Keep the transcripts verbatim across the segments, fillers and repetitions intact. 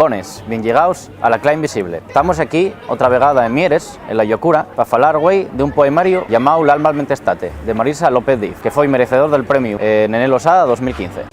Bones, bien llegaos a La Cla Invisible. Tamos aquí, otra vegada en Mieres, en La Llocura, pa falar güei d'un poemariu llamáu L'alma al mente estate, de Marisa López Diz, que foi merecedor del premiu, eh, Nené Losada dos mil quince.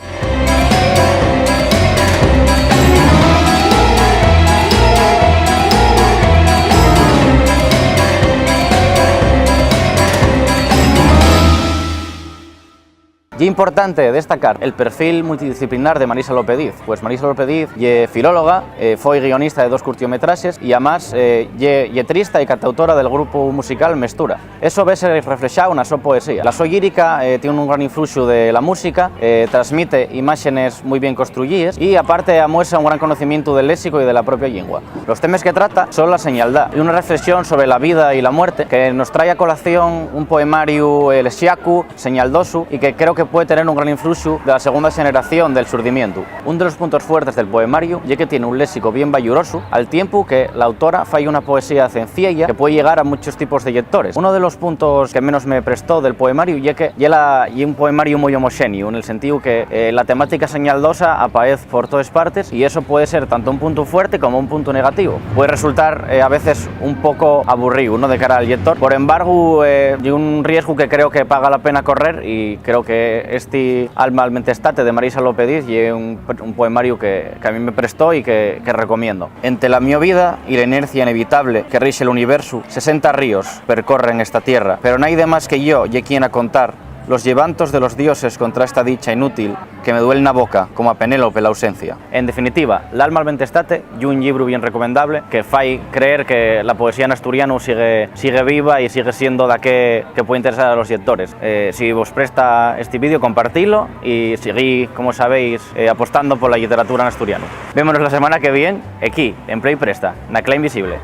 Ye importante destacar el perfil multidisciplinar de Marisa López Diz, pues Marisa López Diz ye filóloga, eh, foi guionista de dos curtiometraxes y, amás, eh, ye lletrista y cantautora del grupu musical Mestura. Eso vese reflexao na so poesía. La so llírica, eh, tien un gran influxu de la música, eh, trasmite imáxenes mui bien construyíes y, aparte, amuesa un gran conocimientu del léxico y de la propia llingua. Los temes que trata son la señaldá y una reflexión sobre la vida y la muerte, que nos trae a colación un poemariu, eh, elexiacu, señaldosu, y que creo que puede tener un gran influxu de la segunda xeneración del Surdimientu. Un de los puntos fuertes del poemariu ye que tien un léxico bien bayurosu, al tiempu que la autora fai una poesía cenciella que puede llegar a muchos tipos de llectores. Uno de los puntos que menos me prestó del poemariu ye que ye la, ye un poemariu mui homoxéneu, en el sentíu que, eh, la temática señaldosa apaez por toes partes, y eso puede ser tanto un puntu fuerte como un puntu negativo. Puede resultar, eh, a veces un poco aburríu, ¿no?, de cara al llector. Por embargo, eh, ye un riesgu que creo que paga la pena correr, y creo que esti Alma al mente estate de Marisa López Diz ye un, un poemariu que, que a mí me prestó y que, que recomiendo. Ente la mio vida y la inercia inevitable que rixe l'universu, sesenta ríos percorren esta tierra, pero naide más que yo ye quien a contar los llevantos de los dioses contra esta dicha inútil que me duel na boca, como a Penélope la ausencia. En definitiva, L'alma al mente estate ye un llibru bien recomendable que fai creer que la poesía n'asturianu sigue, sigue viva y sigue siendo daqué que puede interesar a los llectores. Eh, si vos presta esti vídeo, compartilo y seguí, como sabéis, eh, apostando pola lliteratura n'asturianu. Vémonos la semana que vien, equí, en Play Presta, na Cla Invisible.